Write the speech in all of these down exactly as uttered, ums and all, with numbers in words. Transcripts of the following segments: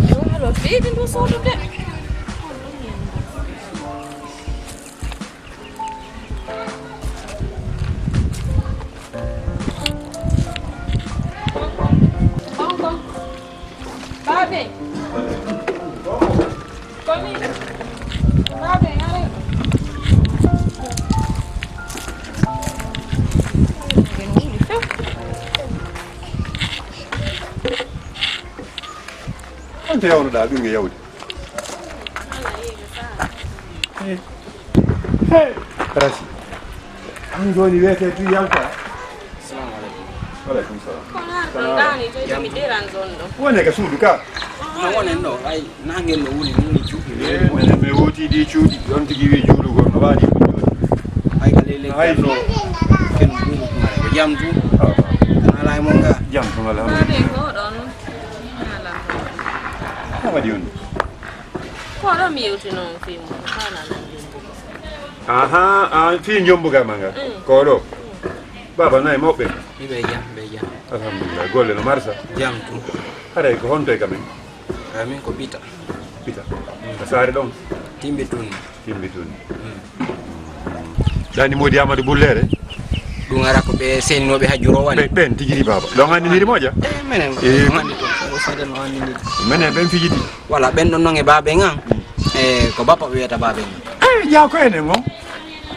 Yo, alors, ɓeydi ndu soodude. Baabe. Komi. Baabe, are. Honto yawnoɗaa ɗum e yawde? Hey, rasi. An joni wiyete tu yalta. Salamu aleykum. Waleykum salam. Kono an ɗon ɗaani to jomi deran zone ɗo. Wone ka suudu ka. No wonen ɗo, ay, nangel no wuli, ni wuli juuɗi. Eh, menen mi woti ɗi cuuɗi, ɗon tigi wi juulugol no waɗi ko joni. Ay ka lele. Ay no. Ken bubu kuma ko jam tu. Ala e mon ga. Jam tun, alhamdulillah. Babe ko ɗon. Ala. Ko waɗi on? Ko ɗo mi yewtino on fii mum, ko ala nan jumbo. Aha, a fii jombuga ma nga. Mm. Ko ɗo. Baba nayi mawɓe. Ɓe jam, ɓe jam. Alhamdulillah, golle no marsa. Jam tu. Haray ko honto e kamen? Amin ko Pita. Pita. A saare ɗon? Timbi tun. Timbi tun. Mm. Ɗani Modi Amadou Bullere? Ɗum ara ko ɓe seeninooɓe hajjuro wani. Ɓe ɓen tigi ri baba. Ɗon anndiniri moƴa? Eh, menen. Eh. Ɗum anndi ɗum. Ko fade no anndiniri. Menen ɓen fijiti. Wala ɓen ɗon non e baabe ngan. E ko bappa ɓe wiyata baabe ngan. Eh, jaa ko enen on.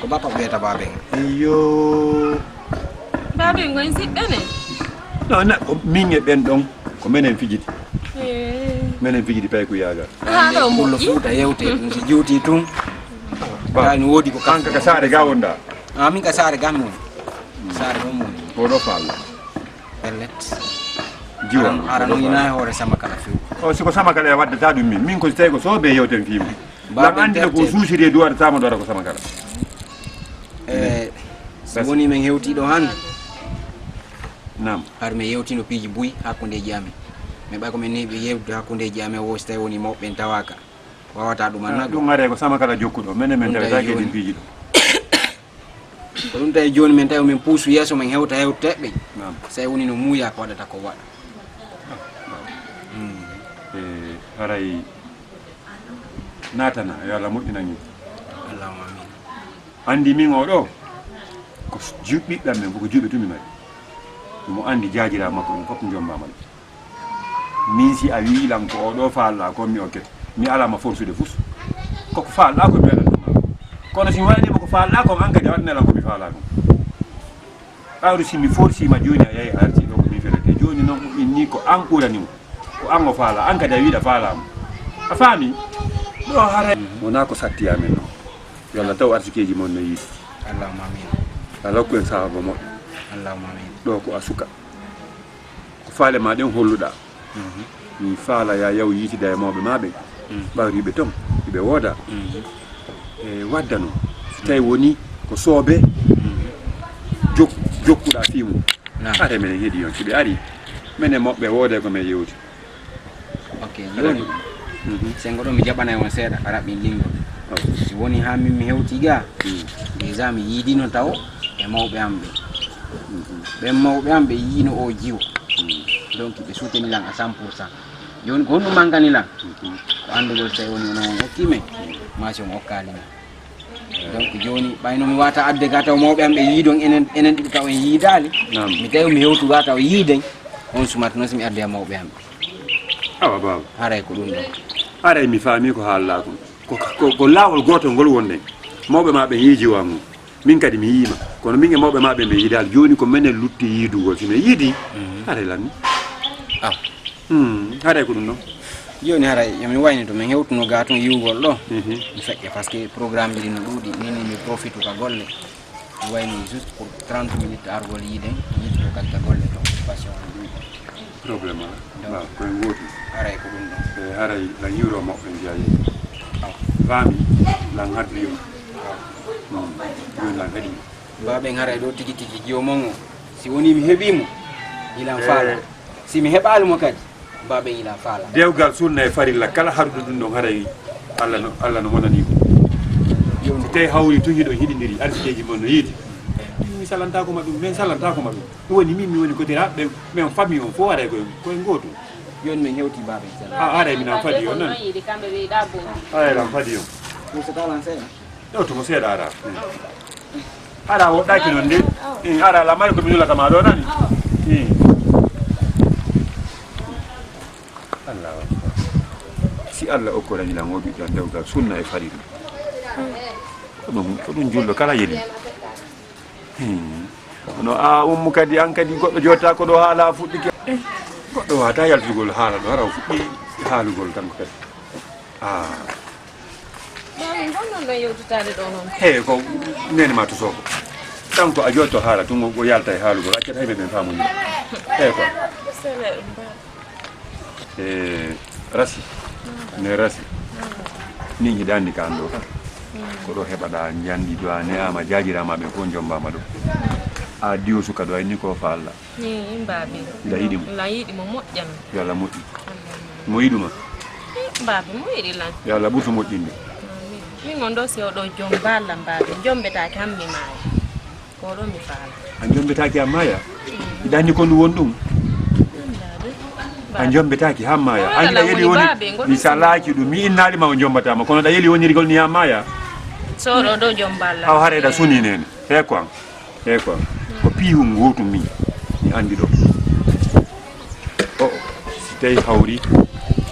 Ko bappa ɓe wiyata baabe ngan. Iyo. Baabe ngon siɓɓe ne. No na ko min e ɓen ɗon ko menen fijiti. Eh. Menen fijiti pay ko yaagal. Ah, ɗo mo. Fuuta yewte ɗum si jewti tun. Ba. Kay no wodi ko kanka ka saare ga wonda. Ah, min ka saare ga mi woni. Saare ɗon mo woni. Ko ɗo falla. Pellet. Jiwa. Ara no ina e hoore sama kala few. O siko sama kala e waddata ɗum min. Min ko si tawi ko soobe yewten fii mum. Lan anndina ko suusiri e duwaɗa tama ɗora ko sama kala. E si woni men hewti ɗo hannde. Nam. Har mi yewtino piiji buy hakkundeji amen. Mi ɓay ko min neeɓi yewtude hakkundeji amen wo si tawi woni mawɓe en tawaka. Wawata ɗum annaa ɗum. Are ko sama kala jokkuɗo menen men tawetake ɗin piiji ɗo. Ko ɗum tawi jooni min tawi min puusu yeeso min hewta hewteɓe. Nam. Say woni no muuya ko waɗata ko waɗa. E haray natana yo Allah moƴƴinan en. Allahumma amin. Anndi min o ɗo ko ɓiɓɓe amen fof ko juuɓe tun mi mari. Mo anndi jaajira makko ɗum fof jombama ɗum. Min si a wii lan ko oɗo faalla kon mi okkete mi alama forsude fus. Koko faalla ko mi waɗan ɗum. Kono si mi waɗanima ko faalla kon an kadi a waɗane lan ko mi faalla kon. Ɓawri si mi forsima joni a yahi a arti ɗo ko min felete joni noon ɗum inni ko an ɓuranimo. Ko an o faala an kadi a wiɗa faalama. A faami? Ɗo haray wona ko satti amen noon. Yo Allah taw arsikeji mon no yiɗi. Allahumma amin. Allah hokku en sawaba moƴƴo. Allahumma amin. Ɗo ko a suka. Ko faale ma ɗen holluɗa. Mi faala ya yaw yiitida e mawɓe ma ɓen. Ɓawri ɓe ton ɓe wooda. E wadda noon so tawi woni ko soobe jokkuɗa fii mum. Are menen heɗi on si ɓe ari menen moɓɓe woode ko men yewti. Ok, joni sengo ɗo mi jaɓanay on seeɗa ka raɓɓin lingol. Si woni ha min mi hewti ga déjà mi yiidino taw e mawɓe am ɓe. Ɓen mawɓe am ɓe yiino o jiwo. Donc ɓe souteni lan à cent pour cent. Joni ko honɗum mankani lan? Ko anndugol so tawi woni onon on okki men maa si on okkaali men. Donc joni ɓayno mi wata adde ga taw mawɓe am ɓe yiidon enen enen ɗiɗo taw en yiidaali. Mi tawi mi hewtu ga taw yiiden. On sumat noon si mi adde e mawɓe am ɓe. Awa baaba. Haray ko ɗum ɗon. Haray mi faami ko haallaa kon. Ko, ko, ko laawol gootol ngol wonɗen. Mawɓe ma ɓen yiiji wa ngon. Min kadi mi yiima. Kono min e mawɓe ma ɓen ɓe yiidaali. Jooni ko menen lutti yiidugol. Si men yiidi, haray lan ni. Aw. Hmm, haray ko ɗum ɗon. Jooni haray yo min wayni to min hewtuno ga tun yiwugol ɗo. Mi feƴƴa par ce que programme ji ɗi no ɗuuɗi. Min ni mi profitu ka golle. Mi wayni juste pour trente minutes argol yiiden. Yiidugo kadi ka golle to. Passion no ɗuuɗi. Problème ala. Waaw, koye gootum. Haray ko ɗum ɗon. E haray lan yiwro maɓɓe njiya yeeso. Faami lan hadduyima. Jooni lan heɗima. Mbaɓen haray ɗo tigi tigi jiwo mon o si woni mi heɓimo ilan faala. Si mi heɓali mo kadi mbaɓen ilan faala. Dewgal sunna e farilla kala haɗuɗo ɗum ɗon haray allah no allah no monani ko. So tawi hawri tun hiɗon hiɗindiri arsikeji mon no yiide. Mi salantako ma ɗum min salantako ma ɗum. Ɗum woni min mi woni kotiraɓe men famille on fof haray koye koye gootum. Jooni min hewti baaba, inchallah. A, aray, min am fadi on, non? Yiɗi kamɓe ɓe yiɗa bon. Aray, am fadi on. Ɗum so talan seeɗa. Ɗo tuma seeɗa ara. Ara woɗɗaki non de. Eh, ara la mari ko mi nulata ma ɗo nani. Eh. Allahu akbar. Si Allah okkorani lan o ɓiɗɗo dewgal sunna e faridu. Ko ɗum, ko ɗum julɗo kala yeli. Hmm. Kono a ummu kadi, an kadi goɗɗo jotta ko ɗo haala fuɗɗike. Goɗɗo wata yaltugol haala ɗo, hara o fuɗɗi haalugol kanko kadi. Ah. Mami, ngon non ɗon yewtitaade ɗo noon? He, ko nene ma to sooko. Kanko a jotto haala tun, o yalta e haalugol, accata hayɓe ɓen faamu ni. He, ko. Sele ɗum ba. E rasi, ne rasi. Min hiɗa anndi ka an ɗo. Ko ɗo heɓaɗa njanɗi ɗo, a ne'ama, jaajirama ɓen fof jombama ɗo. A diwo suka ɗo, ayni ko fa Allah. Ni, mbaabi. Mbiɗa yiɗi mo. Mbiɗa yiɗi mo moƴƴan. Yo Allah moƴƴin. Mo yiɗuma? Mbaabi, mo yiɗi lan. Yo Allah ɓurtu moƴƴinde. Amin. Min on ɗo si oɗo jomba lan mbaabi. Jombetaake hammi maaya. Ko ɗo mi faala. A jombetaake a maaya? Mbiɗa anndi ko ndu won ɗum. Mbaabi. A jombetaake ha maaya. An hiɗa yeli woni, mi salaaki ɗum. Mi innaali ma o jombatama. Kono ɗa yeli wonirgol ni ha maaya? So oɗo ɗo jomba lan. Aw hare ɗa suni nene. He ko an. Eey quoi, ko piihu ngootu min mi anndi ɗo. O, si tawi hawri,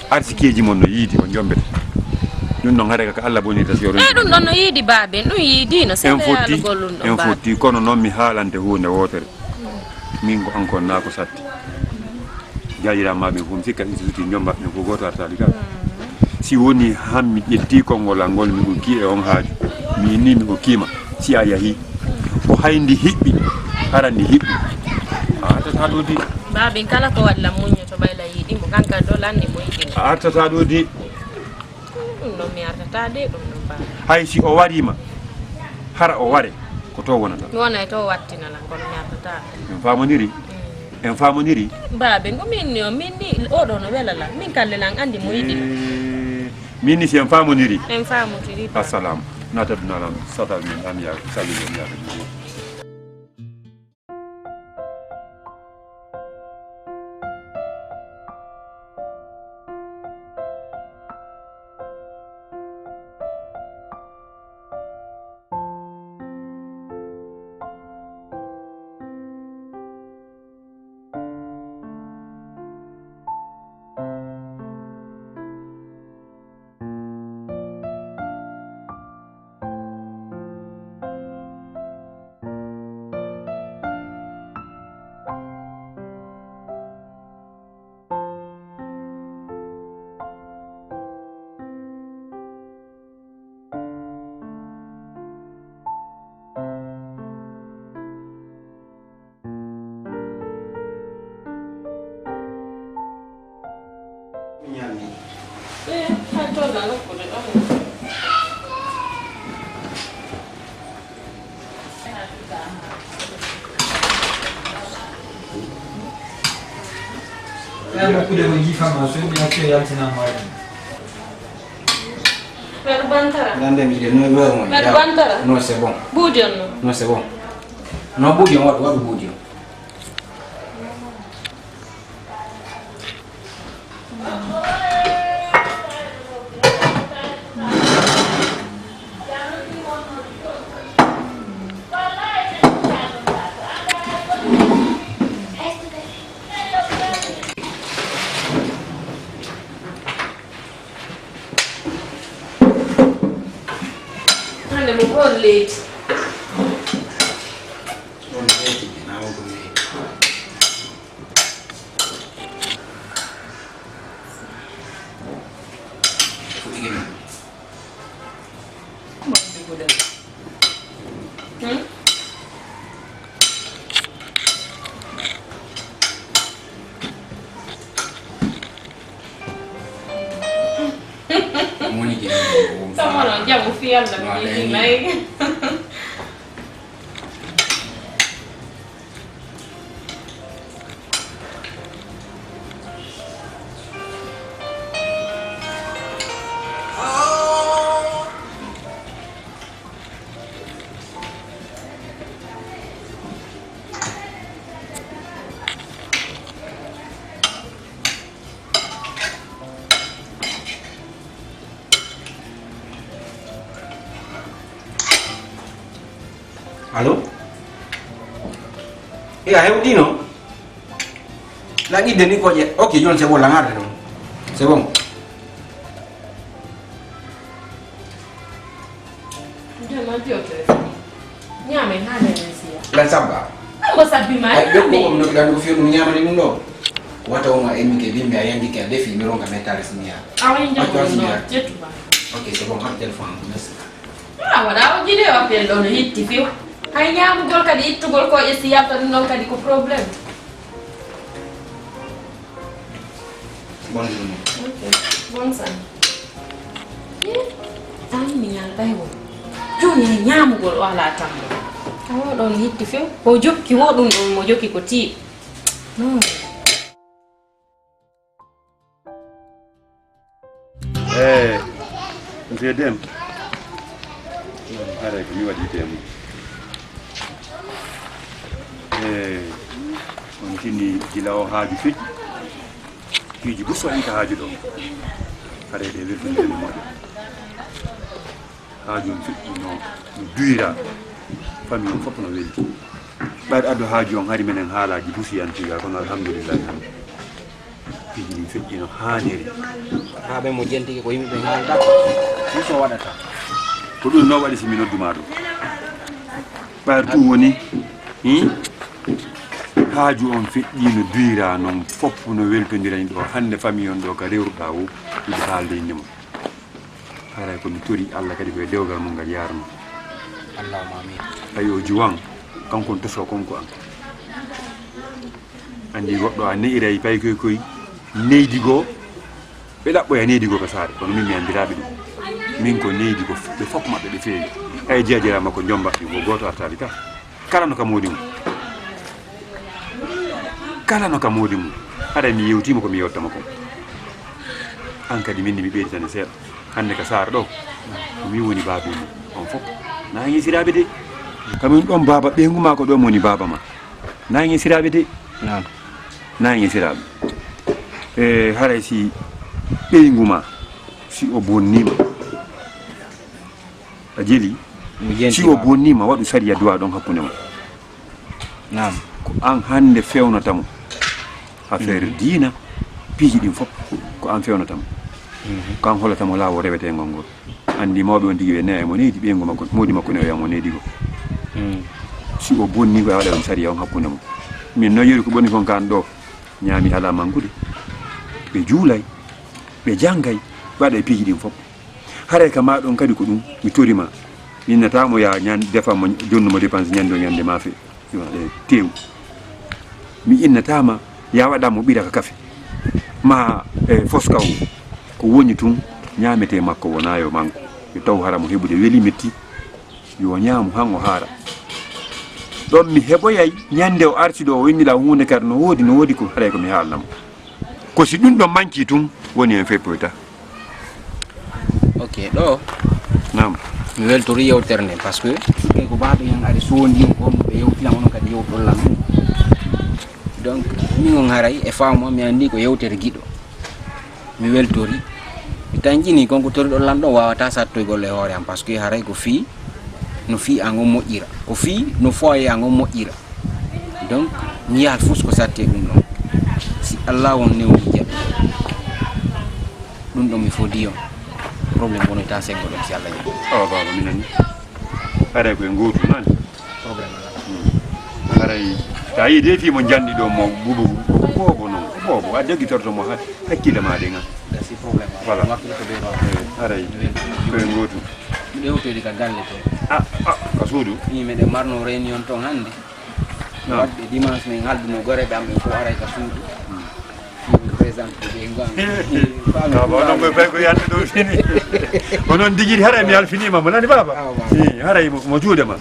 arsikeeji mon no yiidi, on jombete. Ɗum noon hare ka Allah bonirta si o ronki. Eey, ɗum ɗon no yiidi baaben, ɗum yiidi no en fotti, en fotti, kono noon mi haalante huunde wootere. Min ko an kon naa ko satti. Jaajiraaɓe maa ɓe fof, mi sikka ɗi suuti, jombaaɓe ɓe fof, gooto artaali kam. Si woni han mi ƴetti konngol an ngol, mi okki e on haaju, mi inni mi okkiima, si a yahi, ko hay ndi hiɓɓi, hara ndi hiɓɓi. A artataa ɗo di. Baabin kala ko waɗi lan muññoto ɓay la yiɗi mo, kanka ɗo lanni mo yiɗi. A artataa ɗo di. Ɗum ɗon mi artataa de, ɗum ɗon baa. Hay si o wariima, hara o ware, ko to wonata. Mi wonay to wattina lan, kono mi artataa. En faamondiri? Mm. En faamondiri? Baabe, ko min ni o, min ni oɗo no wela lan. Min kalle lan anndi mo yiɗi lan. Eh, min ni si en faamondiri? En faamondiri, baabe. Assalamu. Nata duna lan, sata min an ya, salu min ya. Ɓen hokkude ko jiifama, so mi acci o yaltinama waɗi. Mbeɗa bantara. Nande mi de no wewo mo. Mbeɗa bantara. Non, c'est bon. Buujon no. Non, c'est bon. Non, buujon, waɗu, waɗu buujon. Hande mo ko on leydi. On leydi, na on ko leydi. Fuɗɗike men. Hmm? Moni ke. Somo no jamu fi Allah mi jiki mai. Allo? E a hewɗino? Lan idde ni ko je. Ok, joni c'est bon, lan arde ɗum. C'est bon. Joni noon tiyo téléphone. Ñaame haa nde men siya. Lan sabba. Ambo sabbi ma. Ay, ɓe ko ñaame. Ko no ɗan ko fiyo ɗum ñaamani ɗum ɗo. Wata on a emmi ke bimbi a yandi ke a defi mi ronga men tare simiya. Awa inja ko no jetu ba. Ok, c'est bon, hot téléphone. Merci. Ah, waɗa o jiɗi o appel ɗo no hitti few. Hay ñaamugol kadi ittugol ko e si yalta ɗum ɗon kadi ko problème. Bonne journée. Ok. Bonne soirée. Eh, tawi mi ñaal ɓay won. Jooni hay ñaamugol o alaa tambo. Awo ɗon hitti few. O jokki wo ɗum ɗon mo jokki ko tii. Non. Eh, monsieur Dem. Haray ko mi waɗi Dem. Eh, on tini gila o haaju feƴƴi. Piiji buso en ka haaju ɗo. Haray ɗe weltindiri moƴƴo. Haaju on feƴƴi no, no duyra. Famille on fof no welti. Ɓayde addu haaju on hari menen haalaaji busiyantiga kono alhamdulillahi hannde. Piiji ɗin feƴƴi no haaniri. Haa ɓe mo jentike ko yimɓe ɓe haalda. Ɗum so waɗata. Ko ɗum no waɗi si mi nodduma ɗum. Ɓayde ɗum woni, hmm? Haaju on feƴƴi no duyra non fof no weltondirani ɗo. Hannde famille on ɗo ka rewruɗa o, ɗum haalde innde mum. Haray ko mi tori Allah kadi ko e dewgal mum ngal yaarno. Allahumma amin. Ayo juwan kanko on toso konko an. Andi goɗɗo a ne'iray pay koy koy neydi goo ɓe ɗaɓɓoya neydi goo ka saare kono min mi andiraaɓe ɗum. Min ko neydi ko ɓe fof maɓɓe ɓe feewi. Ay jiyajira makko jomba ɗi ko gooto artaali ka. Kala no ka moodi mum. Kala no ka moodi mum. Haray mi yewtiima ko mi yewtama kon. An kadi min ni mi ɓeyditane seeɗa. Hannde ka saara ɗo ko min woni baabi mum. On fof naange siraaɓe de. Kamin ɗon baaba ɓeyngu ma ko ɗon woni baaba ma. Naange siraaɓe de. Naam. Naange siraaɓe. E haray si ɓeyngu ma si o bonniima. A jeli. Si o bonniima waɗu sariya duwa ɗon hakkunde mon. Naam. Ko an hannde fewnata mo affaire diina piiji ɗin fof ko an fewnata mo. Ko an hollata mo laawol rewetengol ngol. Anndi mawɓe on tigi ɓe ne'a mo neydi ɓeyngu makko moodi makko ne o yamo neydi goo. Si o bonni ko a waɗa ɗum sariya on hakkunde mo. Min noon yeru ko bonni kon kan ɗo ñaami alaa mankude. Ɓe juulay ɓe janngay ɓe waɗa e piiji ɗin fof. Haray ka ma ɗon kadi ko ɗum mi torima. Mi innata mo ya ñan defa mo jonnu mo dépense ñande o ñande maafe. Yo e tew. Mi innata ma ya waɗa mo ɓira ka kafe ma e foskaw. Ko woni tun ñaamete makko wona yo manko yo taw hara mo heɓude weli metti. Yo ñaamu han o haara. Ɗon mi heɓoyay ñande o arti ɗo o innila huunde kadi no woodi no woodi ko haray ko mi haalna mo. Ko si ɗum ɗon manki tun woni en feppoyta. Ok ɗo. Naam. Mi weltori yewtere nde parce que kay ko baɗo hen ari sondi ko ɓe yewtina onon kadi yewtollan ɗum. Donc min on haray e faamu mi andi ko yewtere giɗo. Mi weltori mi tañƴini kon ko toriɗon lan ɗon wawata sattoygol e hoore am parce que haray ko fii no fii an on moƴƴira ko fii no foye an on moƴƴira. Donc mi yahat fus ko satti e ɗum ɗon. Si allah on newni jeɗɗo ɗum ɗon mi fodi on. Problème wonoyta sengo ɗon si allah yehi. Awa baba mi nani. Haray koye gotu nani. Problème ala. Haray ta yi de fii mo janɗi ɗo mo bubu boobo noon boobo a jogitorto mo hakkille ma ɗen an. Gasi problème ala. Voilà. Wakil ko ɓe ɗon. Haray koye gotu. Miɗo yewtoyde ka galle to. A a ka suudu. Min meɗen marno réunion ton hannde. Waɗde dimanche min halduno goreɓe am ɓen fof aray ka suudu. Présente ɓe ngon. Baba onon koye pay ko yande ɗo fini. Onon digiri haray mi halfinima mo nani baba. Haray mo juuɗe ma.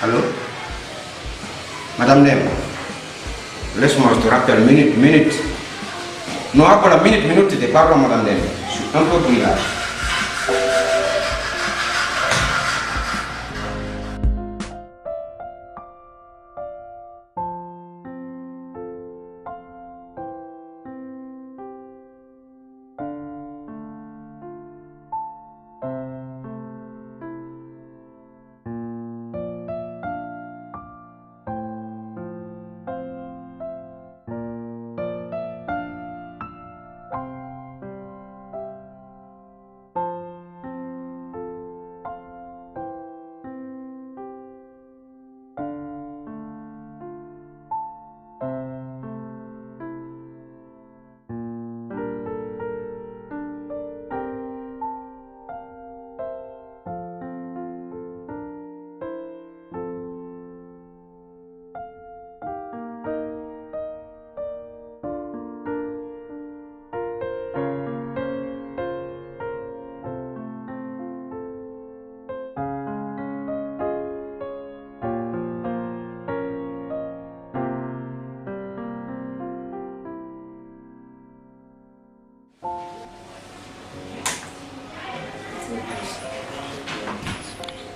Allô? Madame Dem, laisse-moi, je te rappelle, minute, minute. Non, voilà, minute, minute, de pardon, Madame Dem. Je suis un peu pris là.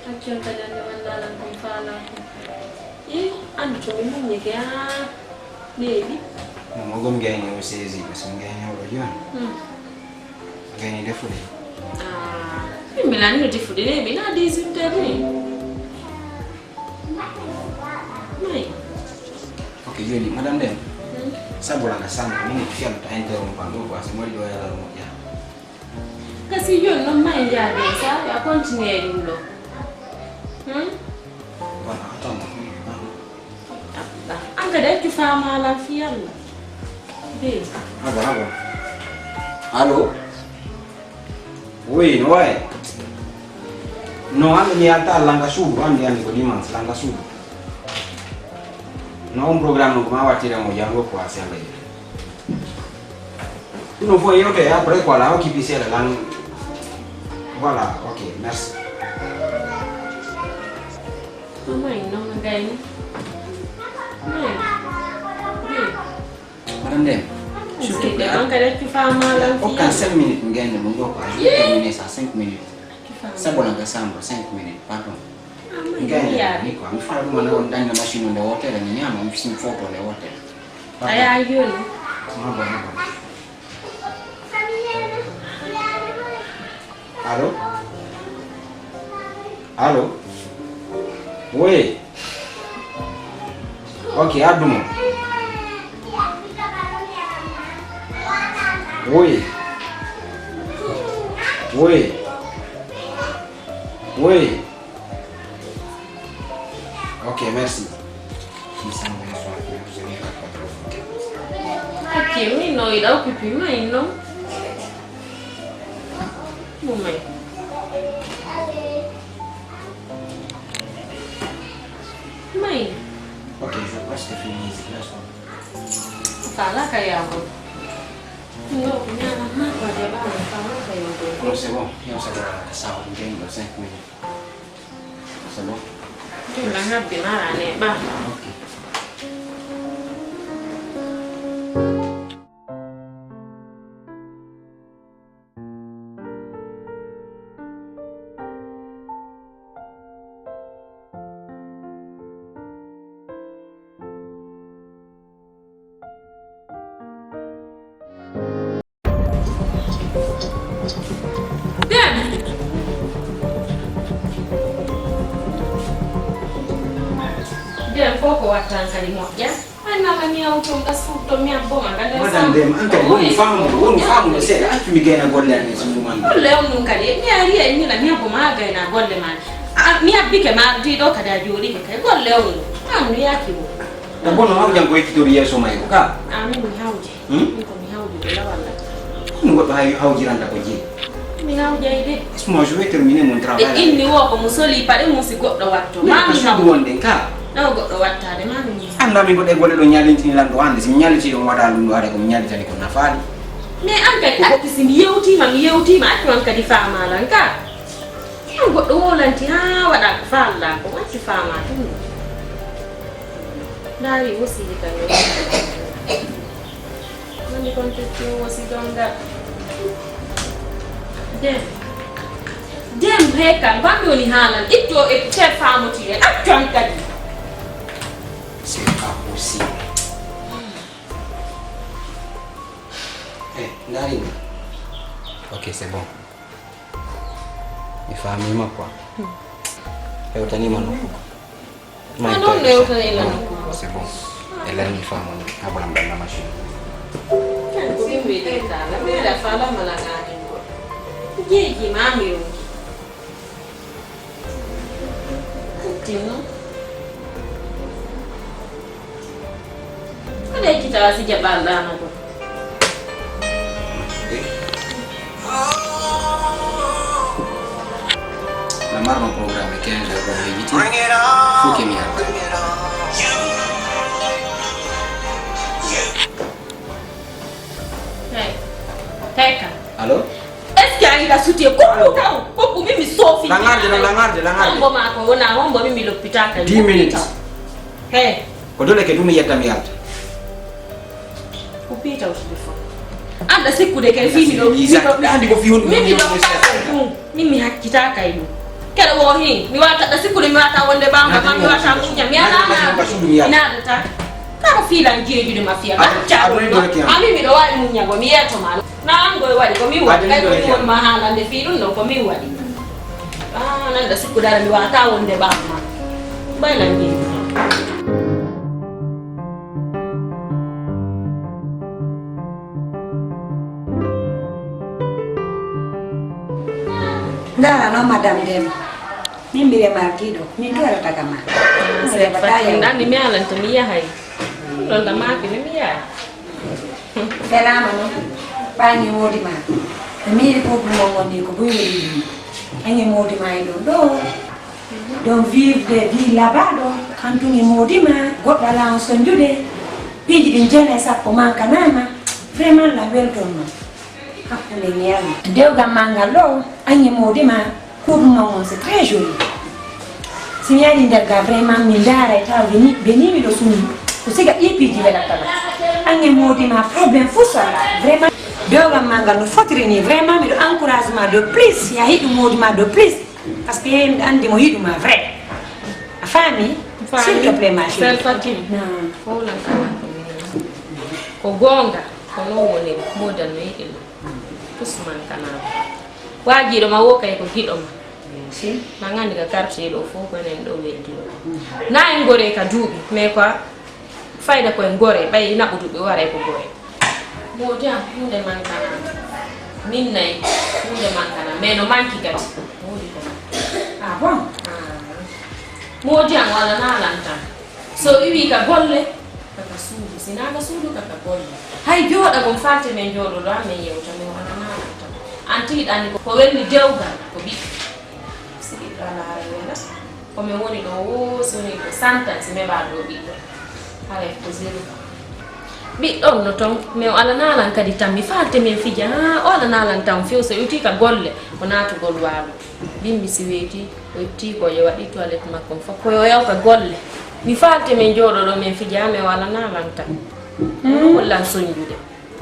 Accu on kadi, annde wallaa lan ko mi faalaa ko. Ih, anndu to mi muññike, haa neeɓi. Non, mo gom gayni o saisi, parce que gayni o ɗo jooni. Hmm. Gayni defude. Ah, min mi lani no defude neeɓi, na dix-huit heures ni. Mai. Ok, joni, madame Dem. Hmm. Sabu la nga samba, minute fiyalu ta interrompa ɗo, quoi, so mi waɗi ɗo yala ɗo moƴƴa. Kasi joni noon mai njaade, sa a continue ɗum ɗo. Hmm? Voilà, attends. An kadi accu faamalan fii Alla. Be. Aba, aba. Allo? Oui, no wayi? No, hannde mi yalta langa suudu, hannde, hannde ko dimanche, langa suudu. No on programme no ko ma wattira mo janngo ko a sella. Ɗum fof yewte après quoi, la occupé seeɗa lan. Voilà, ok, merci. Mai, non, gayni. Mai. Madame Dem, s'il te plaît, on kadi accu faamalan fii Alla. Okkan cinq minutes, mi gayna ɗum ɗo quoi. Je vais terminer ça, cinq minutes. Accu faamalan. Sabola nga samba, cinq minutes, pardon. Ah, mai, mi gayna ɗum ni quoi. Mi fala ɗum, on dañna machine o nde wootere, mi ñaama, mi simi photo nde wootere. Pardon. Aya, joni. Ah, bon, ah, bon. Allo? Allo? Oui. Ok, addu mo. Oui. Oui. Oui. Ok, merci. Ok, mi no iɗa occupé, mai non. Mo mai. Mai. Ok, je pense que fini ici, là, ça. Kala ka yago. No, nyama ma kwa de ba, kala ka yago. Non, c'est bon, io so da sa un tempo, cinq minutes. C'est bon. Io la ngabbi mara ne ba. Ok. Dem. Dem fof ko wattan kadi moƴƴa. Annama mi yawto nga suuto mi abbo ma nga nder. Madame Dem, an kadi woni faamude, woni faamude seeɗa, accu mi gayna golle amen so ɗum anndi. Golle on ɗum kadi, mi ari e mina mi abbo ma gayna golle ma. A, mi abbike ma, di ɗo kadi a jooɗike kay, golle on ɗum. An mi yaaki mo. Ɗa bono hawjan ko yeccitori yeeso may ko ka? Amin mi hawji. Hmm? Min ko mi hawji ɓe lawal la. Kono goɗɗo hay hawjiranta ko jeyi. Mi hawjay de. Laisse-moi, je vais terminer mon travail. Ɓe inni wo ko mo soli paɗe mum si goɗɗo watto. Min ma ko mi suudu haw. Wonde ka? Ɗo goɗɗo wattaade ma mi ñiiwa. Annda min ko ɗe golle ɗo ñalintini lan ɗo hannde. Si mi ñaliti ɗum waɗa ɗum ɗo haɗa ko mi ñalitani ko nafaali. Mais an kadi accu si mi yewtiima, mi yewtiima accu an kadi faamalan ka. Goɗɗo wowlanti haa waɗa ko faalɗa ko, accu faama tun. Ndaari wosiiji kan yo. Woni kon tetti o wosi dongal. Dem. Dem he kan, bammi woni haalan. Itto e ter faamotire. Accu an kadi. C'est pas possible. Eh, ndaari mi. Ok, c'est bon. Mi faamiima quoi. Hewtaniima nokku ko. Ah, non, non, hewtaniima nokku ko. C'est bon. E lan mi faamani. Abalam ɗan na machine. Kan ko min mbiɗi kala. Mbiɗa faala mala ngani ko. Jeeji ma mi yonki. Tinno. Ko ɗe jita si jaɓal ɗano ko. Na marno programme quinze heures ko mi yiti. Faut que mi yalla. Hey. Teka. Allô? Est-ce que a yiɗa sutiye? Kokku taw. Kokku min mi soofi. Langarde, non, langarde, langarde. Hombo maa ko wona, hombo min mi loppitaaka. Dix minutes. Hey. Ko dole ke ɗum yetta mi yalta. Ko piita o suɓi fof. Anɗa sikkude kay fii miɗo. Andi ko fii hunde. Min mi loppitaaka e ɗum. Min mi hakkitaaka e ɗum. Kere wo hin, mi wata da sikkude, mi wata wonde bamba, ma mi wata muña, mi ala na. Ina da ta. Ka ko filan jeejude ma fiya. Ami miɗo wawi muññago, mi yeeto ma. Na an goy waɗi ko min waɗi, kay ko min woni ma haalande fii ɗum ɗon ko min waɗi. Ah, nan da sikkude ara mi wata wonde bamba. Mbaylan jeejude. Ndaara noon, madame Deme. Min mbiɗe mardiiɗo, min torata ka ma. Sey Fatima, anndi mi alan to mi yahay. Ɗon da maaki ne mi yahay. Felaama noon, ɓaŋi moodi ma. Mi miiri ko ɗum on woni ko buy woni ɗum. Aŋe moodi ma e ɗon ɗo. Ɗon vivde vie là-bas ɗo. Kantum e moodi ma, goɗɗo ala on sonjude. Piiji ɗin jeene sappo mankanaama. Vraiment la welton noon. Hakkunde ñeema. Dewgal ma ngal ɗo, aŋe moodi ma. Ko ɗum noon, c'est très joli. Si mi ari nder ga, vraiment, mi ndaara e tawa beni, beni miɗo suudu. Ko siga ɗi piiji welatata. Aŋe moodi ma problème fuu so alaa. Vraiment, dewgal ma ngal no fotiri ni. Vraiment, miɗo encourage ma de plus. Ya hiɗu moodi ma de plus. Parce que miɗo anndi mo yiɗu ma vrai. A faami? Faami. S'il te plaît, ma chérie. Sel Fatim. Non. Ko wona ko ko goonga. Ko noon woni moodal no yiɗi ɗum. Usman Kanaan. Waajiiɗo ma wo kay ko giɗo ma. Merci. Ma nganndi ka quartier ɗo fof ko enen ɗo weddi ɗo. Na en gore ka duuɓi, mais quoi, fayda ko en gore, ɓay naɓudu ɓe waray ko gore. Moodi am, huunde mankana. Min nay, huunde mankana. Mais no manki kadi. Moodi ko. Ah bon? Ah. Moodi am wala na lantan. So iwi ka golle, kaka suudu. Si na ka suudu, kaka golle. Hay jooɗagol falte men jooɗoɗo, amen yewta, men wala na lantan. An tigi ɗanni ko, ko welni dewgal, ko ɓiɓɓe. Si ɓiɗɗo a laaray wela, ko mi woni ɗo woo, si woni ɗo santan, si mi heɓaa ɗo ɓiɗɗo. Haray ko zéro. Ɓiɗɗo on no ton, mi o alanalan kadi tan, mi faalte min fija, haa o alanalan tan few, so iwti ka golle, o naatugol waalo. Bimbi si weeti, o itti ko o waɗi toilette makko on fof, ko yo yaw ka golle. Mi faalte min jooɗo ɗo min fija, haa mi o alanalan tan. Ɗum hollan sonjude.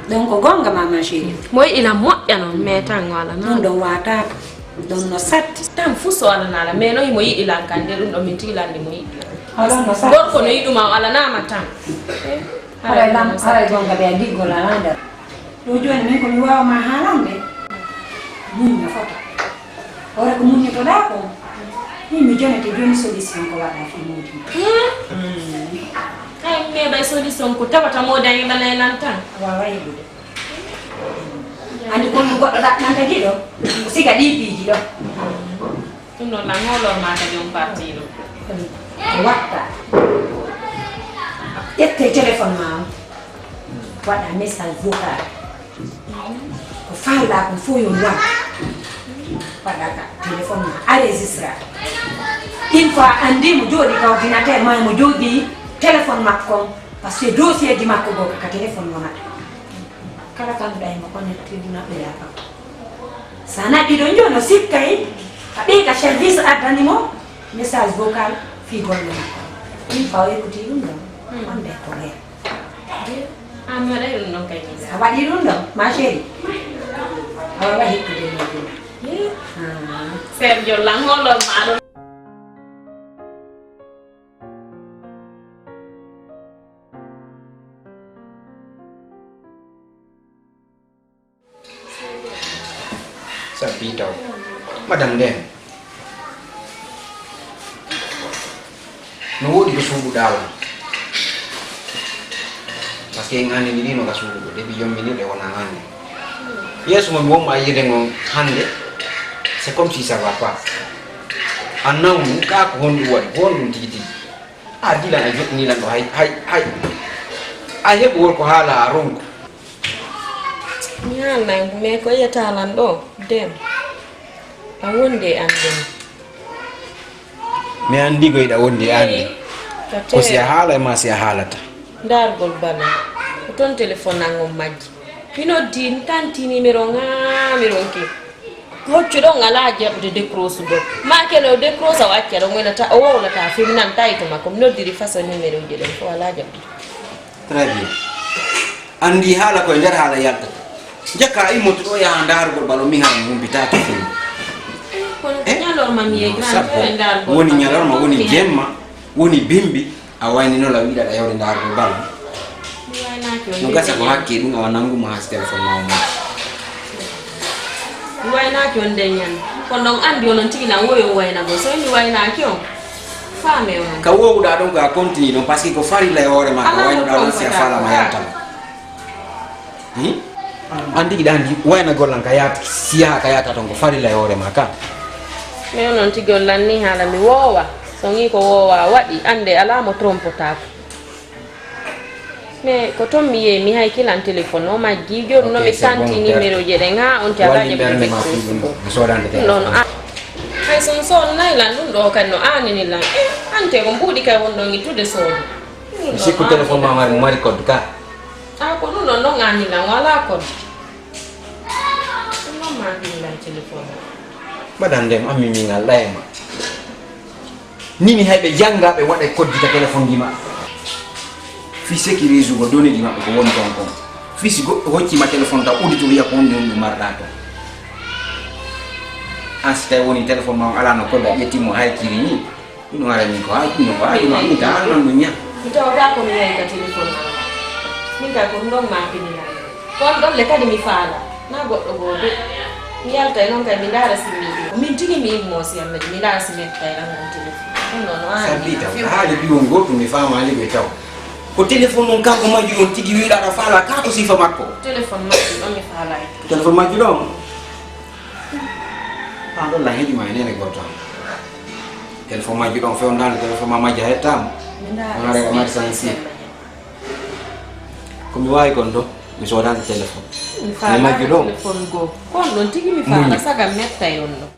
Ɗon ko goonga ma, ma chérie. Mo yiɗi lan moƴƴa noon, mais tan wala na. Ɗum ɗon waataaka. Ɗum no satti. Tan fuu so alanaa lan, mais no himo yiɗi lan kan, de ɗum ɗon min tigi lanndi mo yiɗi lan. Alaa no satti. Gorko no yiɗuma o alanaama tan. Haray lan, haray goonga ɓe a diggol alaa nder. Ɗum jooni min ko mi waawa ma haalande. Muñ no fota. Ora ko muññotoɗaa ko, min mi jonete jooni solution ko waɗa fii moodi ma. Ay, mais ɓay solution ko tawata moodi a heɓanay lan tan. A waawaa heɓude. Anndi ko ɗum goɗɗo ɗaɓɓanta giɗo, ko siga ɗii piiji ɗo. Ɗum noon lan hoolor ma kadi on parti ɗo. Watta. Ƴette téléphone ma on. Waɗa message vocal. Ko faalɗaa kon fof yo waɗ. Waɗa ka téléphone ma, enregistra. Une fois anndi mo jooɗi ka ordinateur ma, mo jooɗi téléphone makko on, parce que dossier ji makko goo ka téléphone wonata. Kala kanduɗa himo connecté ɗum naɓɓoya kam. Sa naɓɓi ɗon jooni o sikkay, Ɓe ka service addani mo message vocal fii golle makko. Min faw ekkuti ɗum ɗon. Hmm. On ɓe ko ɓe. An mi waɗay ɗum ɗon kay min. A waɗi ɗum ɗon, ma chérie. A wawa hittude mo ɗum. Hmm. Ah. Seer jollan ngol ɗon ma ɗon. Sabbi taw. Madame nden. No woodi ko suuɗuɗaa on. Parce que en anndi ɗino ka suuɗugo, depuis yomminirɗe wona hannde. Yeeso mo mi wonma yiyde ngon hannde, c'est comme si ça va pas. A nawnu, kaa ko honɗum waɗi, ko honɗum tigi tigi. A dilan a joɗɗini lan ɗo hay, hay, hay. A heɓu wol ko haala a ronku. Mi haalnay mbo, mais ko yiyata lan ɗo, dem. A wondi e an ɗum. Mi anndi ko yiɗa wondi e an ɗum. Ka ko si a teere. Haala e ma si a haalata. Ndaargol ballon. Ko toon téléphone an on majji. Mi noddi, mi tanti numéro ŋaa, mi ronki. Hoccuɗon alaa jaɓde décroche ɗon. Ma kene o décroche o acca ɗon, o welata, o wowlata, fewnan tawi to makko. Mi noddiri façon numéro ji ɗon fof alaa jaɓde. Très bien. Anndi haala koye nder haala yaltata. Jakka a immoto ɗo yaha ndaarugol ballon mi haɗa mi humpitaaki fini. Kono ko ñalorma mi yehi grand frère ndaarugol ballon. Woni ñalorma, woni jemma, woni bimbi. A wayni noon la wiɗa ɗa yawde ndaarugol ballon. Mi waynaaki on. No gasa ko hakke ɗum awa nangu ma has téléphone ma o ma. Mi waynaaki on nden ñande. Kono ɗon anndi onon tigi lan woyo on waynagol. So mi waynaaki on, faame onon. Ka wowuɗa ɗon ko a continue ɗon, parce que ko farilla e hoore ma, ko waynoɗa ɗon si a faala ma yaltama. Hmm? An tigi ɗa anndi waynagol lan ka yaata, si yaha ka yaata ton ko farilla e hoore ma ka. Mais onon tigi on lanni haala mi woowa. So ngi ko woowa waɗi, annde alaa mo trompotaako. Mais ko toon mi yehi, mi hay kilan téléphone o majji, jooni no mi tanti numéro ji ɗen, haa on ti alaa jaɓude décroche. Non, non, a. Hay so mi soodanaay lan ɗum ɗo kadi no aanini lan. Eh, ante ko mbuuɗi kay wonɗon ittude soodo. Mi sikku téléphone ma mari, mari code ka. A, ko ɗum ɗon ɗon aanini lan, o alaa code. Ɗum ɗon ma aanini lan téléphone. Mbaɗan ndem, ammi min Allah e ma. Nini hay ɓe jannga ɓe waɗa koddi ka téléphone ji maɓɓe. Fii sécuriser go données ji maɓɓe ko woni ton kon. Fii si goɗɗo hocci ma téléphone taw udditu wiya ko honɗum ɗum marɗa ton. An si tawi woni téléphone ma on alaa no kodda ƴetti mo hay kiri ni. Ɗum ara min ko haaju ɗum ko haaju ma ɗum ka an non ɗum ña. Mi tawata ko mi yahi ka téléphone ma. Min ka ko ɗum ɗon ma pinila. Ko on ɗon le kadi mi faala. Na goɗɗo goo de. Mi yaltay noon kay mi ndaara si mi yiɗi. Min tigi mi immoo si yamma mi ndaara si mettay lan on téléphone. Ɗum noon o aani. Sabbi taw haali biwon gootum mi faamaali ɓe taw. Ko téléphone on kanko majju on tigi wiɗa aɗa faala ka ko sifa makko. Téléphone majju ɗon mi faala e. Téléphone majju ɗon. An ɗon lan heɗi ma e nene gooto an. Téléphone majju ɗon fewndaande téléphone ma majja hettaama. Mi ndaara. Ko mi waawi kon ɗo mi soodaani téléphone. Mi faala majju ɗon. Téléphone goo. Ko on ɗon tigi mi faala saga mettay on ɗon.